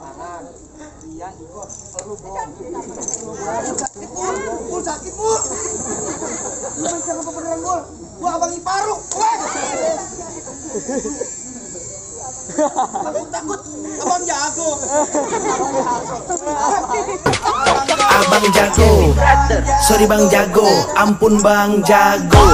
sekarang dia ikut lu bong. Sakit bu. Lu bisa apa beneran gol? Gua abang Iparu. Takut, abang jago. Abang jago, sorry bang jago, ampun bang jago.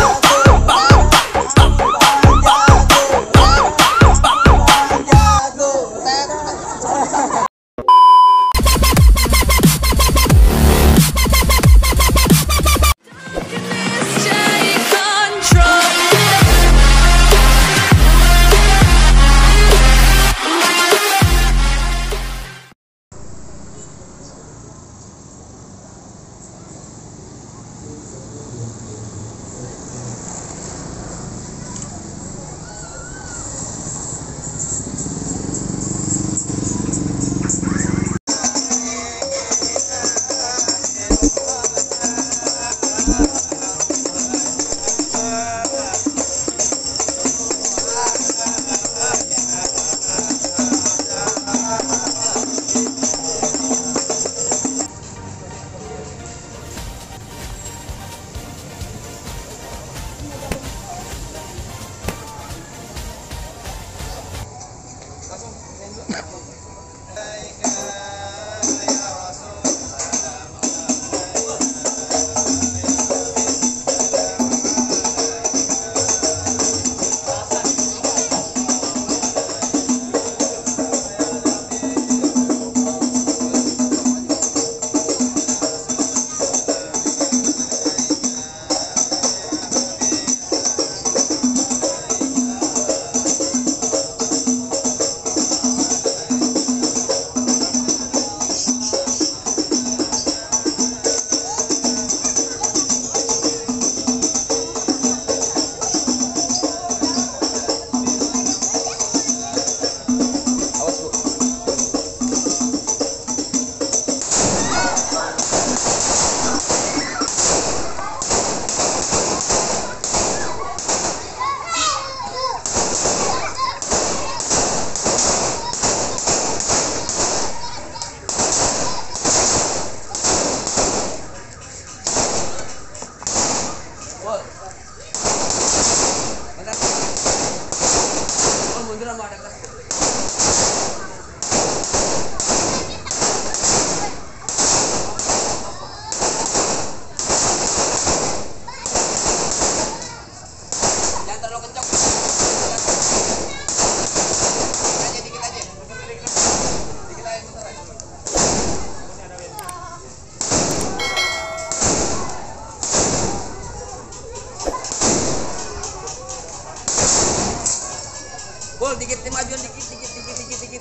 Bol dikit majuan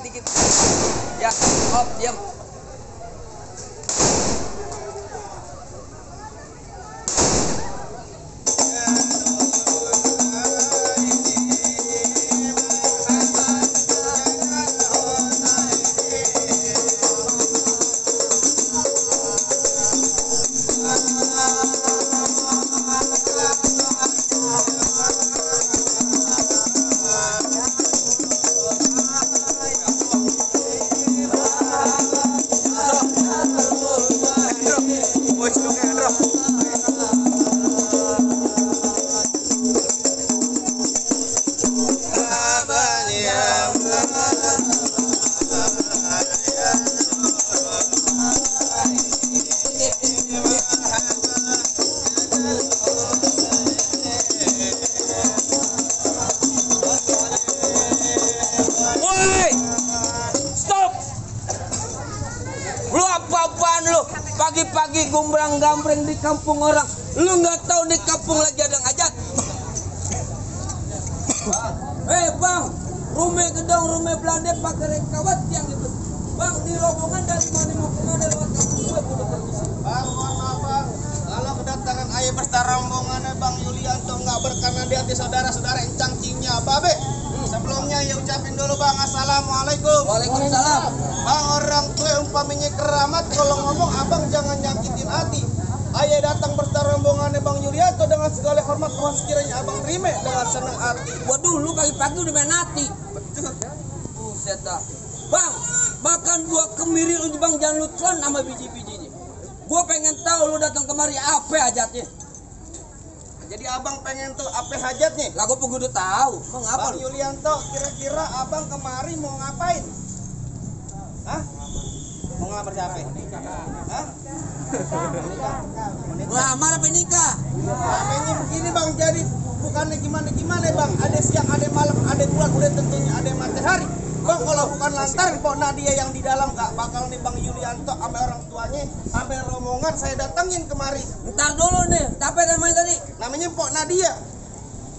dikit. Ya, hop, diam. Pagi-pagi gombrang-gambreng di kampung orang, lu nggak tahu di kampung lagi ada ngajak. Bang, rumah gedong, rumah Belanda pakai kawat yang itu. Bang, di rombongan dari mana mau kemana lewat kampung gue udah permisi. Bang, mohon maaf bang, kalau kedatangan ayah berserta rombongannya Bang Yulianto nggak berkenan di hati saudara-saudara yang cangkingnya babe. Sebelumnya ya ucapin dulu bang, assalamualaikum. Waalaikumsalam. Bang, orang tua umpamanya keramat, kalau ngomong abang jangan nyakitin hati. Ayah datang berserta rombongannya Bang Yulianto dengan segala hormat, mohon sekiranya abang terima dengan senang hati. Waduh, lu pagi-pagi udah main hati. Betul. Buset dah. Bang, Makan buah kemiri lu bang, jangan lu telan sama biji-bijinya. Gua pengen tahu lu datang kemari apa hajatnya. Jadi abang pengen tuh apa hajatnya? Lah gua kudu tahu. Mau ngapa Bang lu? Yulianto, kira-kira abang kemari mau ngapain? Hah? Mau ngelamar siapa? Hah? Ngelamar apa nikah? Namanya begini bang, jadi bukannya gimana bang. Ada siang, ada malam, ada bulan, udah tentunya ada matahari. Bang, kalau bukan lantaran Pok Nadia yang di dalam gak bakal nih Bang Yulianto sampai orang tuanya, sampai rombongan saya datengin kemari. Ntar dulu nih, siapa namanya tadi? Namanya Pok Nadia.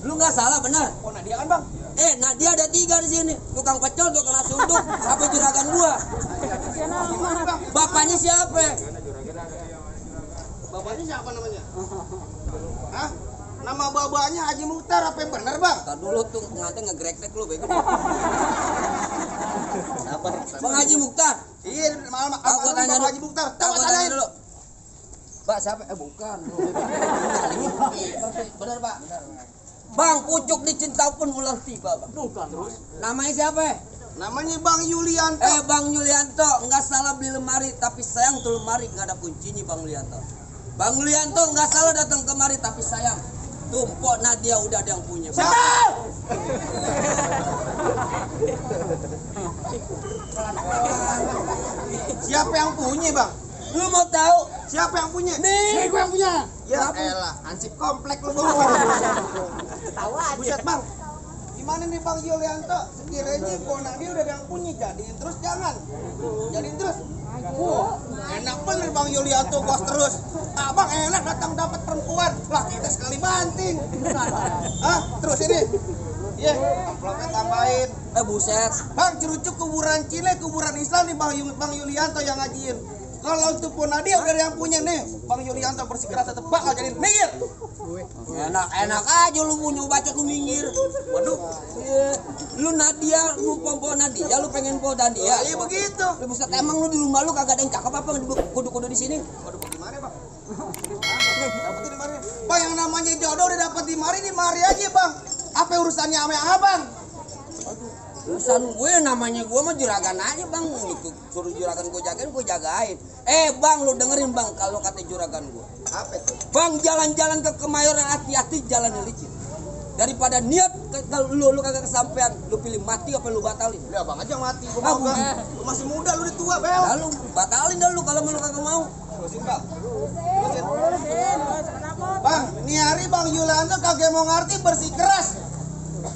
Lu nggak salah benar. Pok Nadia kan bang? Nadia ada 3 di sini. Tukang pecel, tukang nasi uduk, sampai juragan gua. Gimana bang? Bapaknya siapa? Bapaknya siapa namanya? Hah? Nama bapaknya Haji Muhtar, apa yang benar bang? Ntar dulu tuh pengantin ngegrek-grek lu bego. Bang Haji Mukhtar. Iya, malam Gua tanya Bang Haji Muhtar. Gua Coba tanya tanyain dulu. Pak siapa? Bukan. Benar Pak. Bang, pucuk dicinta pun ulang tiba Bang. Bukan. Terus namanya siapa? Namanya Bang Yulianto. Bang Yulianto, nggak salah beli lemari, tapi sayang tuh lemari nggak ada kuncinya Bang Yulianto. Bang Yulianto nggak salah datang kemari, tapi sayang tuh Pok Nadia udah ada yang punya. Siapa yang punya bang? Lu mau tahu? Siapa yang punya? Nih, Gue yang punya. Ya elah, ansip komplek lu bang. Tahu aja. Buset bang. Gimana nih Bang Yulianto? Sekiranya Pok Nadia udah ada yang punya, jadiin terus jangan. Jadiin terus. Enak bener Bang Yulianto bos terus. Abang enak datang dapat perempuan. Lah kita sekali banting. Hah? Terus ini. Iya, amplopnya tambahin. Buset. Bang cerucuk kuburan Cile, kuburan Islam nih Bang Yulianto yang ngajiin. Kalau untuk Pok Nadia udah ada yang punya nih, Bang Yulianto bersikeras tetep bakal jadiin minggir. Enak aja lu punya bacot lu minggir. Waduh. Lu Nadia, lu Pok Nadia, lu pengen Pok Nadia. Iya begitu. Lu buset, emang lu di rumah lu kagak ada yang cakep apa kudu-kudu di sini? Waduh, gimana bang? Dapetin di mari. Bang yang namanya jodoh udah dapet di mari aja bang. Apa urusannya sama abang? Urusan gue namanya gue mah juragan aja bang. Gitu. Suruh juragan gue jagain. Bang lu dengerin bang kalau kata juragan gue. Apa itu? Bang jalan-jalan ke Kemayoran hati-hati jalan licin. Daripada niat lu kagak kesampean, lu pilih mati apa lu batalin? Udah bang aja mati. Gua mau bang. Lu masih muda, lu udah tua bel. Lalu batalin dah lu kalau lu kagak mau. Terusin bang. Bang, nih hari Bang Yulianto kagak mau ngerti bersikeras.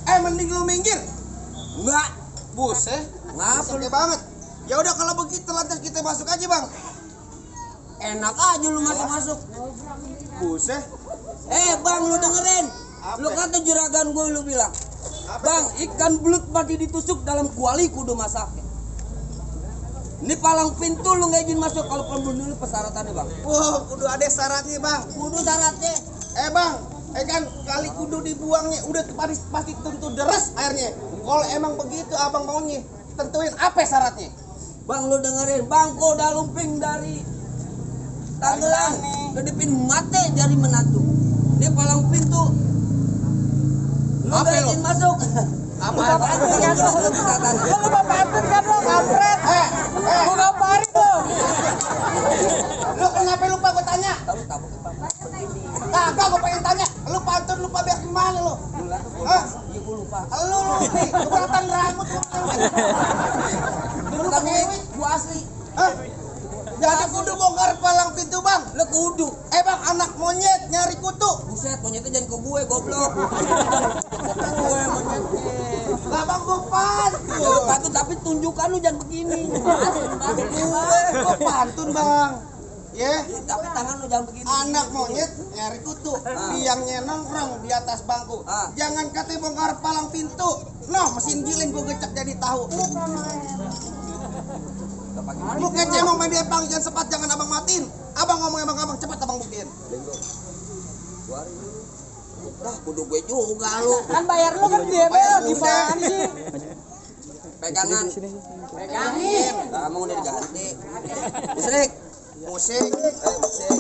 Mending lu minggir. Enggak. Buset. Ngapa lu? Banget. Ya udah kalau begitu lantas kita masuk aja bang. Enak aja lu masuk-masuk. Buset. Bang lu dengerin. Apa? Lu kata juragan gue lu bilang. Bang, ikan belut mati ditusuk dalam kuali kudu masaknya. Ini palang pintu lu nggak izin masuk kalau belum dulu persyaratannya bang. Wah, kudu ada syaratnya bang. Kudu syaratnya. Bang, kan kali kudu dibuangnya udah pasti tentu deres airnya. Kalau emang begitu abang maunya, tentuin apa syaratnya? Bang lu dengerin, bang kok udah lumping dari Tanggelang ke dipin mate dari menantu. Ini palang pintu. Lu Apa nggak lu? izin masuk. Apa? Lu bapak kan lo kampret. Lu ngapain lo? Lu kenapa lupa gua tanya? Tahu tabuk bang. Kagak gua pengen tanya. Lu pantun lupa biar gimana lu? Hah? Iya gua lupa. Lu nih, keberatan rambut lu. Lu kan gua asli. Hah? Jadi kudu bongkar palang pintu bang. Lu kudu. Bang anak monyet nyari kutu. Buset, monyetnya jangan ke gue, goblok. Gue monyetnya. Lah bang gua pantun. Ya lu pantun tapi tunjukkan lu jangan begini. Gua pantun bang. Ya. Tapi tangan lu jangan begini. Anak monyet nyari kutu, biangnya nongkrong di atas bangku. Jangan katanya bongkar palang pintu. Noh, mesin giling gua gecek jadi tahu. Lu kece mau main dia bang, jangan sempat, jangan abang matiin. Abang ngomong abang cepat abang buktiin. Lah, kudu gue juga lu. Kan bayar lu kan dia bel gimana sih? Pegangan. Pegangin. Kamu udah diganti. Musik. Musik. Musik.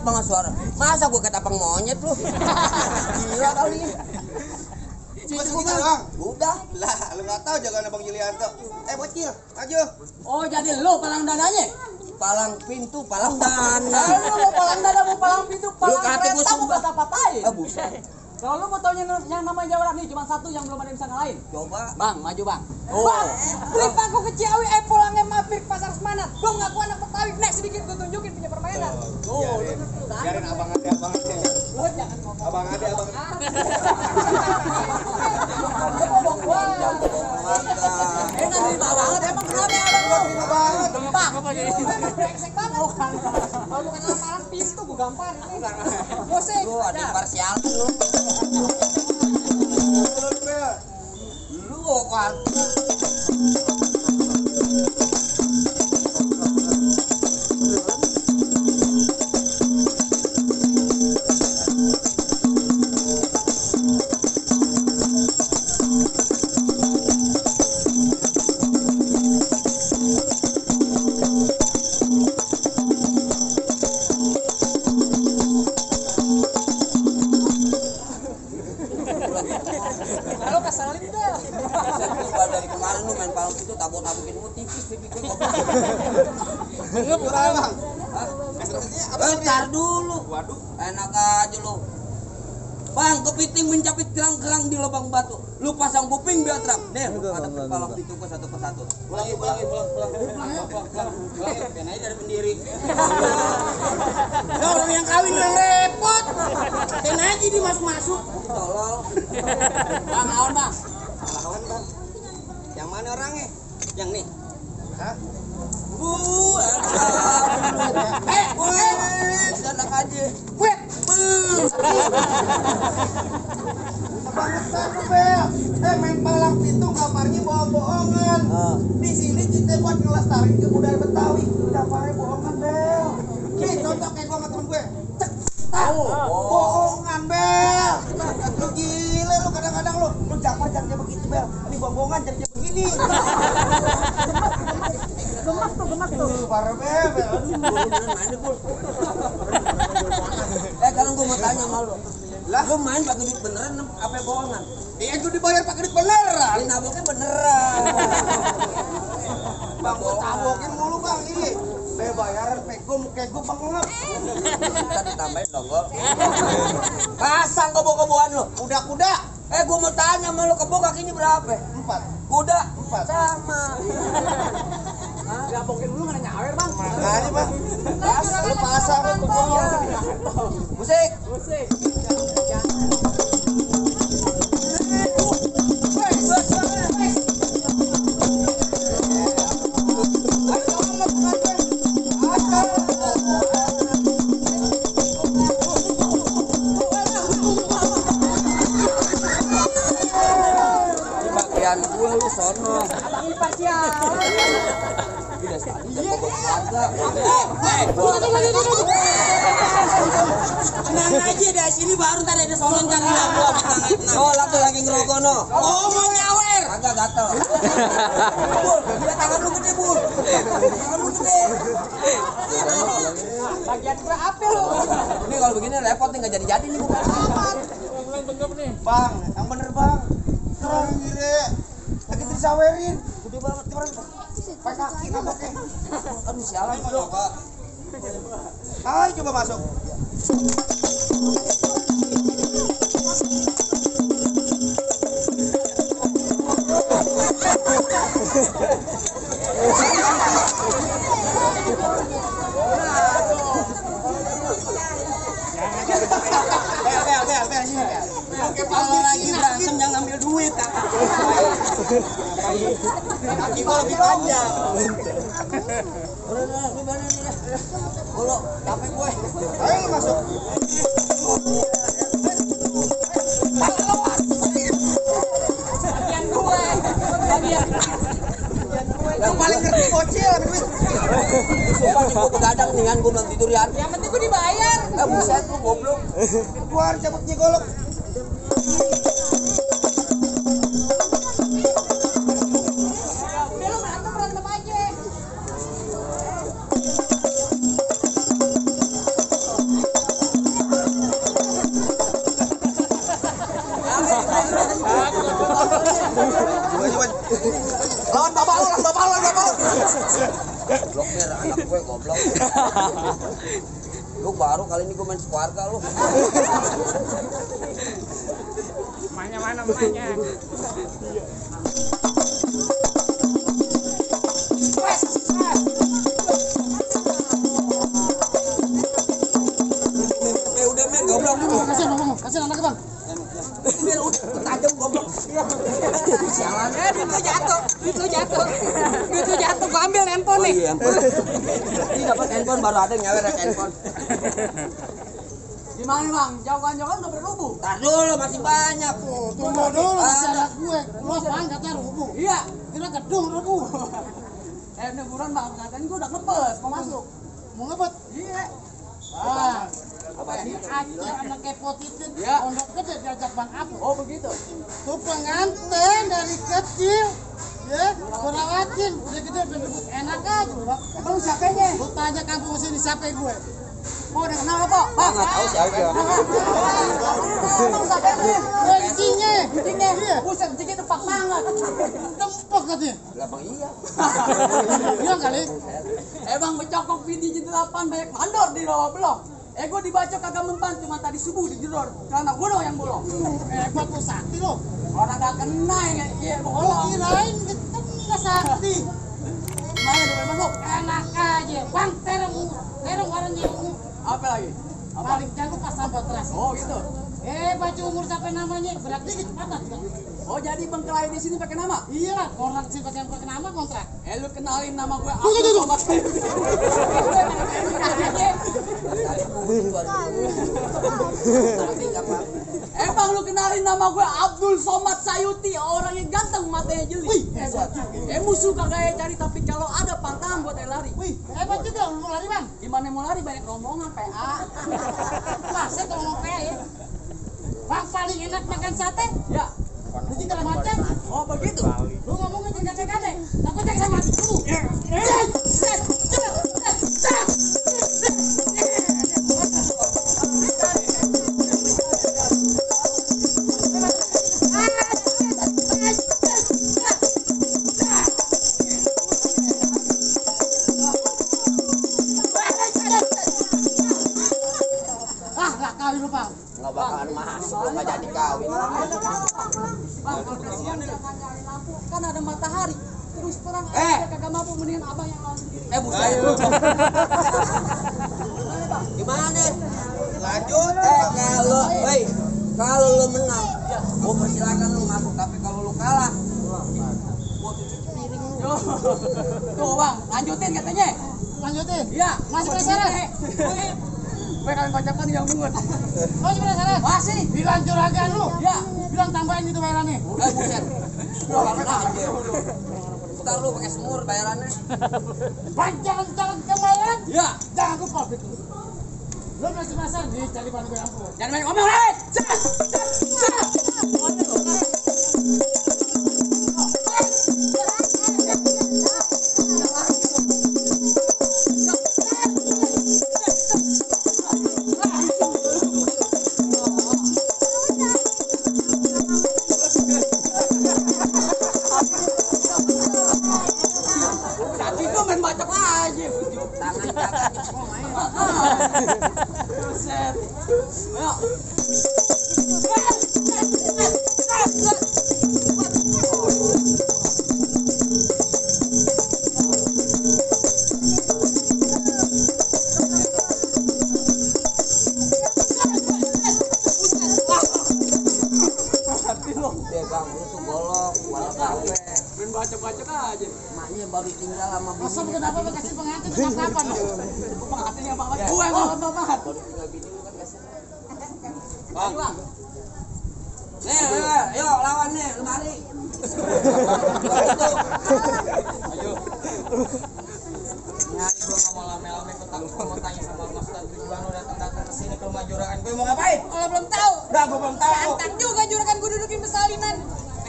banget suara. Masa gue ketapang monyet lu? Gila kali. Cuma segitu doang. Udah. Lah, lu nggak tahu jagoan Bang Yulianto. Bocil, maju. Oh, jadi lo palang dadanya? Palang pintu, palang dana. Kalau lu mau palang dada, mau palang pintu, palang kata gua kereta, mau sumpah. patah-patahin. Buset. Kalau lu mau taunya yang namanya Jawa nih cuma satu yang belum ada yang bisa ngalahin. Coba. Bang, maju bang. Oh. Bang, beli paku ke Ciawi, pulangnya mampir ke pasar Semanat. Gua ngaku anak Betawi, nek sedikit gua tunjukin punya permainan. Biarin abang ade. Lu jangan ngomong. Abang ade. Enak terima banget, emang kenapa abang lu? Terima banget. Gempak. Brengsek banget. Kalau bukan palang pintu gua gampar ini. Musik. Lu ada parsial lu. Lu kan. Kalau kesalin dah. Saya dari kemarin lu main palang pintu tabok-tabokin lu tipis pipi gue kok. Enggak pura bang. Bentar dulu. Waduh. Enak aja lu. Bang, kepiting mencapit kerang-kerang di lubang batu. Lu pasang kuping biar terang. Nih, lu hadapin palang pintu gua satu persatu. Pulang. Biar aja dari pendiri. Nah, orang yang kawin yang repot. Den aja di masuk. Tolol. Bang, awan bang. Lawan bang. Yang mana orangnya? Yang nih. Hah? Enak aja. Weh. Kebangetan lu, Bel. Main palang pintu kamarnya bohong-bohongan. Di sini kita buat ngelestariin kebudayaan Betawi. Kamarnya bohongan, Bel. Nih, contoh kayak gua sama temen gue. Cek. Tahu. Bohongan, Bel. Lu gila lu kadang-kadang lu. Lu jamar jangan begitu, Bel. Ini bohongan jangan begini. Gemak tuh. Parah, Bel. Main deh, Bul. Sekarang gua mau tanya sama lu. Lah, lu main pakai duit beneran apa bohongan? Iya, gua dibayar pakai duit beneran. Ini naboknya beneran. Bang, gua tabokin mulu, Bang. Ini. Bayaran pego kayak gua bengep. Kita ditambahin dong, Gol. Pasang kebo-keboan lu. Kuda-kuda. Gua mau tanya sama lu, kebo kakinya berapa? 4. Kuda 4. sama. Gapokin dulu nggak nyawer bang. Makanya, Bang. Lu pasang kebo. Musik. Bagian gue lu sono. Abang ini parsial. Udah sekali jangan bawa keluarga. Tenang aja dah, sini baru ntar ada sonon kan gua. Oh, laki lagi ngerokok no. Oh, mau nyawer. Agak gatel. Bul, gila tangan lu gede, Bul. Tangan lu gede. Bagian berapa lu? Ini kalau begini repot nih, nggak jadi nih bukan. Bang, yang bener, Bang. Keren gile. Lagi disawerin. Gede banget keren. Pakai kaki naboknya. Aduh, sialan bro. Ayo coba masuk. Bel, sini, Bel. Kalau lagi berantem jangan ambil duit, tak. Kaki gua lebih panjang. Udah, gimana nih? Bulu, capek gue. Ayo lu masuk. Bagian gue. Yang paling ngerti bocil ambil duit. Sumpah nih gue begadang nih kan, gue belum tidur ya. Yang penting gue dibayar. Buset lu goblok. Gua harus cabut nyigolok. Udah lu berantem aja. Coba. Lawan bapak lu. Goblok nih anak gue goblok. Lu baru kali ini gue main sekeluarga lu. Mana emaknya. Udah men goblok. Kasih anak bang. Biar tajam goblok. Sialan. Duit lu jatuh. Gua ambil handphone nih. Iya, handphone. Ini dapat handphone baru ada yang nyawer handphone. Gimana bang? Jauhan-jauhan udah berlubu. Tar dulu masih banyak. Tunggu dulu masih anak gue. Lu apaan katanya rubuh? Iya. Kira gedung rubuh. Ini buruan bang, katanya gue udah ngebes mau masuk. Mau ngebet? Iya. Wah. Apa ini Aceh anak kepot itu pondok gede diajak Bang Apu. Oh begitu. Tuh pengantin dari kecil. Ya, gue rawatin, udah gede bentuk enak aja, Bang. Emang lu siapanya? Lu tanya kampung sini siapa gue? Oh, udah kenal apa? Bang, Enggak tahu siapa. Bang siapanya? Encingnya. Iya. Buset, encingnya tempat banget. Dempok katanya. Lah Bang iya. Bilang kali. Bang becokok video 8 banyak mandor di bawah blok. Gue dibacok kagak mempan, cuma tadi subuh di jedor. Karena gue doang yang bolong. Hebat lu sakti lo. Orang gak kena ya, iya bolong. Kirain kena sakti. Gimana udah masuk? Enak aja. Bang, terong warnanya ungu. Apa lagi? Paling jago pas sampai teras. Oh gitu. Baju umur sampai namanya berat dikit patah. Oh jadi bengkelai di sini pakai nama? Iya lah, orang sih pakai nama kontrak. Lu kenalin nama gue Abdul Somad Sayuti. Bang lu kenalin nama gue Abdul Somad Sayuti, orang yang ganteng matanya jeli. Musuh kagak cari tapi kalau ada pantangan buat lari. Wih, hebat juga lu mau lari bang. Gimana mau lari banyak rombongan PA. Masa kalau mau PA ya? Bang paling enak makan sate? Ya. Nanti kalau macam. Oh begitu. Lu ngomongnya jangan gade-gade. Takutnya sama lu. Nggak kawin lu bang. Nggak bakalan masuk, lu nggak jadi kawin. Bang, kalau kasihan jangan nyari lampu, kan ada matahari. Terus terang aja kagak mampu, mendingan abang yang lawan sendiri. Buset. Gimana? Lanjut. Kalau lu menang, gua persilakan lu masuk. Tapi kalau lu kalah, gua cuci piring lu. Tuh bang, lanjutin katanya. Lanjutin? Iya. Masih penasaran? Gue kalian bacakan yang mungut. Masih penasaran? Masih. Bilang juragan lu. Iya. Bilang tambahin itu bayarannya. Buset. Gua banget aja. Ntar lu pakai semur bayarannya. Bang, jangan kemarin. Iya. Jangan lupa gitu. Lu masih penasaran? Nih, cari ban gue ampun. Jangan banyak ngomong, Tadi gua main bacok aja. Tangan kakaknya semua main. Buset. Ayo. Deh bang, lu tuh golok, walau kafe. Main bacok-bacok aja. Maknya baru tinggal sama Masa bini. kenapa kasih pengantin kapan lo? Pengantin yang banget. Gue yang banget banget. Baru tinggal bini lu kan kasih. Bang. Nih, ayo lawan nih, lu mari. Ayo. Nyari gua nggak mau lame-lame, gua mau tanya sama Mas Ridwan, lu datang ke sini ke rumah juragan gue mau ngapain? Kalau belum tahu. Udah gua belum tahu. Antang juga juragan gue dudukin pesalinan.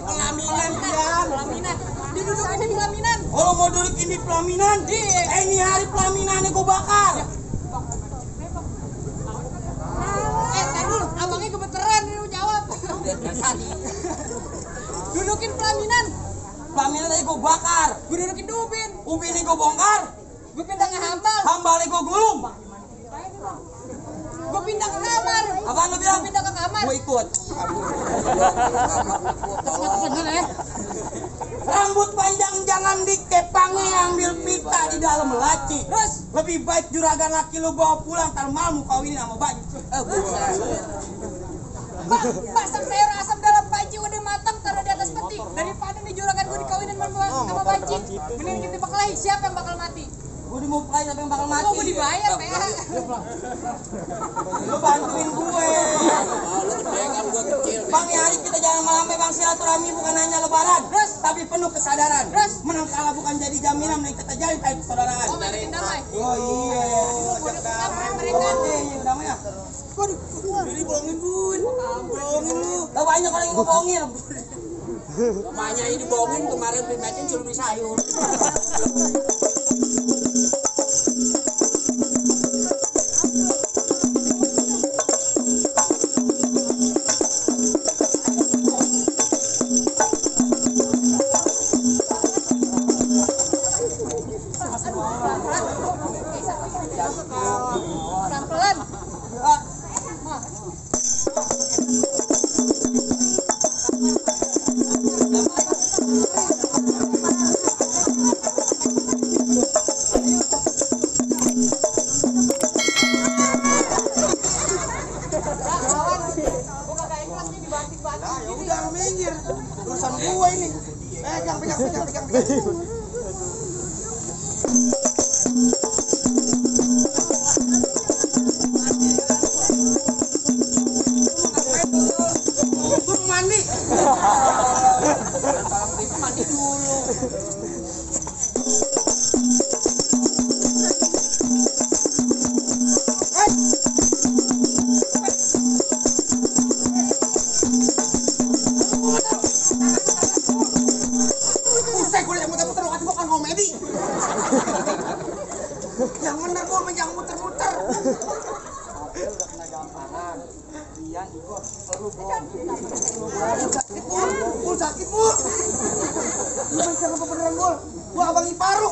Pelaminan Pian. Pelaminan. Didudukin di pelaminan. Oh, lu mau dudukin di pelaminan? Iya. Ini hari pelaminannya gua bakar. Tar dulu, abangnya kebetulan ini lu jawab. Udah dari tadi. Dudukin pelaminan. pelaminan. Pelaminan tadi gue bakar. Gue dudukin di ubin. Ubin ini gue bongkar. Gue pindah ke hambal. Hambal gue gulung. Gue pindah ke kamar. Apaan lu bilang? Gue pindah ke kamar. Gue ikut. Bener ya? Rambut panjang jangan dikepangi, ambil pita di dalam laci. Terus? Lebih baik juragan laki lu bawa pulang, ntar malam kawinin sama baju. Masak sayur asam dalam panci udah matang, taruh di atas peti. Daripada nih juragan gue dikawinin sama panci. Mending kita berkelahi, siapa yang bakal mati? Gue dimulai tapi yang bakal mati. Oh, gue dibayar, PH. Lu bantuin gue. Bang, ya hari kita jangan malam bang, silaturahmi bukan hanya lebaran, Terus? tapi penuh kesadaran. Terus? Menang kalah bukan jadi jaminan, mending kita jalin tali persaudaraan. Oh, main damai. Oh iya. Mereka. Iya, damai ya. Jadi bohongin bun. Bohongin lu. Lah banyak orang yang gue bohongin. Banyak ini bohongin kemarin beli macin suruh beli sayur. Pelan-pelan. Nah, ya udah lu minggir. Urusan gua ini. Pegang. Gua mandi. Mandi dulu. Usai gua yang muter-muter lu kasih gua kan komedi. Yang bener gua jangan muter-muter. Bul sakit bul. Lu main sama beneran bul. Gua abang Iparu.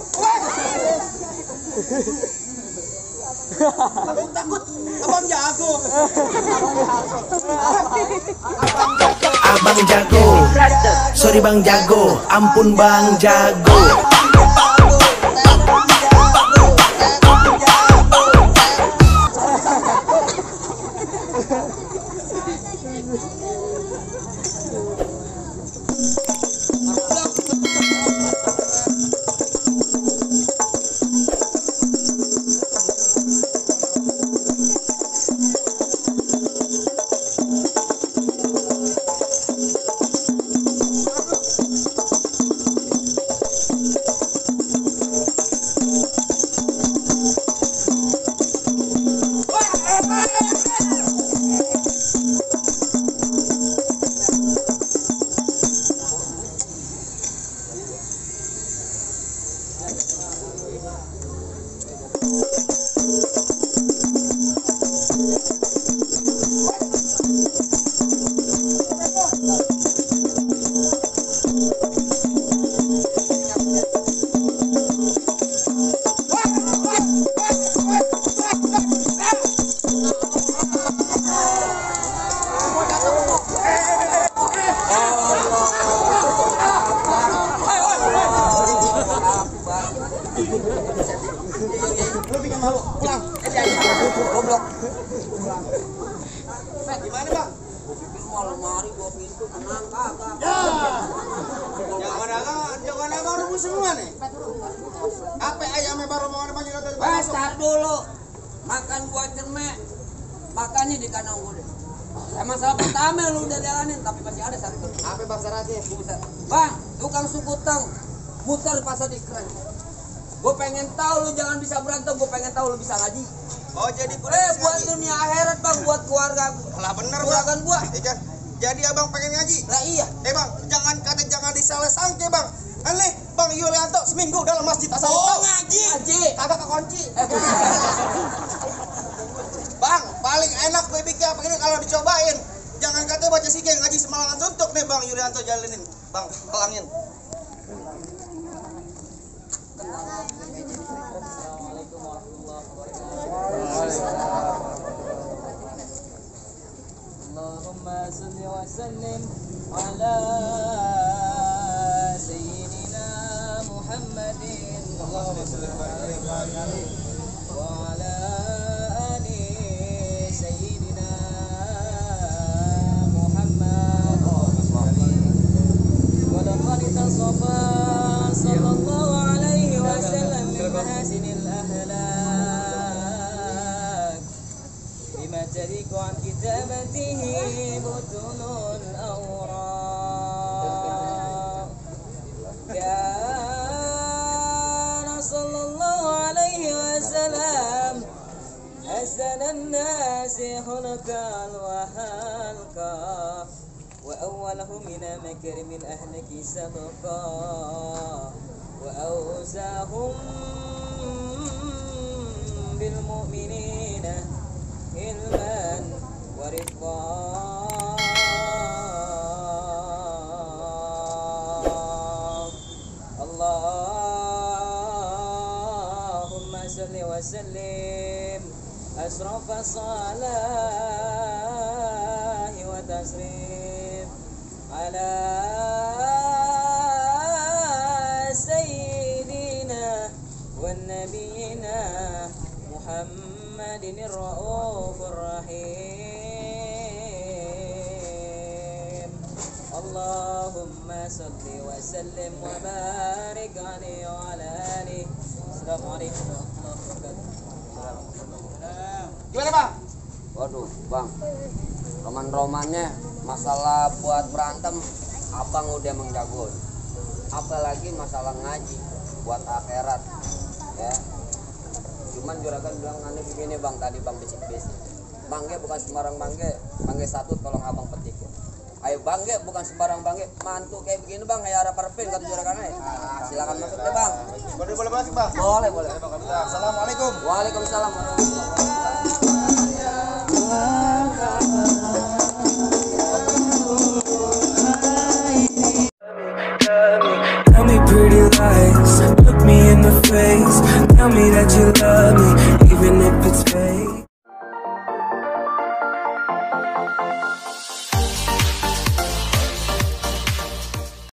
Takut. Abang jago. Abang jago, sorry bang jago, ampun bang jago. Lu bikin malu. Pulang. Goblok. Gimana, Bang? Lemari gua pintu tenang kagak. Jangan agak rubuh semua nih. Apa ayamnya baru mau ada panggil dari Wes, tar dulu. Makan gua cermek. Makannya di kandang gua deh. Emang salah pertama lu udah jalanin, tapi masih ada satu. Apa Bang syaratnya? Bang, tukang sukutang muter di pasar di keren. Gue pengen tahu lu jangan bisa berantem, gue pengen tahu lu bisa ngaji. Oh, jadi Buat dunia akhirat bang, buat keluarga. lah bener Keluarga gua. Iya. Jadi abang pengen ngaji. Lah iya. Bang, jangan disalah sangke bang. Aneh, Bang Yulianto seminggu dalam masjid asal lu tahu. Ngaji. Kagak kekunci. Bang, paling enak gue bikin apa ini kalau dicobain. Jangan katanya kasih geng ngaji Semalangan suntuk nih Bang Yulianto jalinin. Bang, pelangin. Assalamualaikum warahmatullahi wabarakatuh. Allahumma salli wa sallim ala sayyidina Muhammadin wa ala ali sayyidina Muhammad. Wa laqad tasafa sallallahu alaihi wasallam min mahasinil ahlak bima tariku an kitabatihi butunul awraq. Kana sallallahu alaihi wasallam hasanan nasi khulqan wa halqa wa awwaluhum min makrimil ahlaki sabqa wa awsahum bil mu'minina ilman wa rifqa. Allahumma salli wa sallim asrafa salahi wa tasrif ala sayyidina wa nabiyina Muhammadin ar-Raufur Rahim. Allahumma salli wa sallim wa barik alaihi wa ala alihi. Assalamualaikum warahmatullahi wabarakatuh. Gimana Bang? Waduh, Bang. Roman-romannya masalah buat berantem Abang udah menjago. Apalagi masalah ngaji buat akhirat. Ya. Cuman juragan bilang aneh begini Bang, tadi Bang bisik-bisik. Bangge bukan sembarang bangge. Bangge satu tolong Abang petik ya. Ayo bangge bukan sembarang bangge. Mantu kayak begini Bang, kayak harap perpin kata juragan. Silakan masuk deh Bang. Boleh masuk Bang? Boleh, boleh. Assalamualaikum. Waalaikumsalam warahmatullahi Tell me pretty lies, look me in the face. Tell me that you love me, even if it's fake.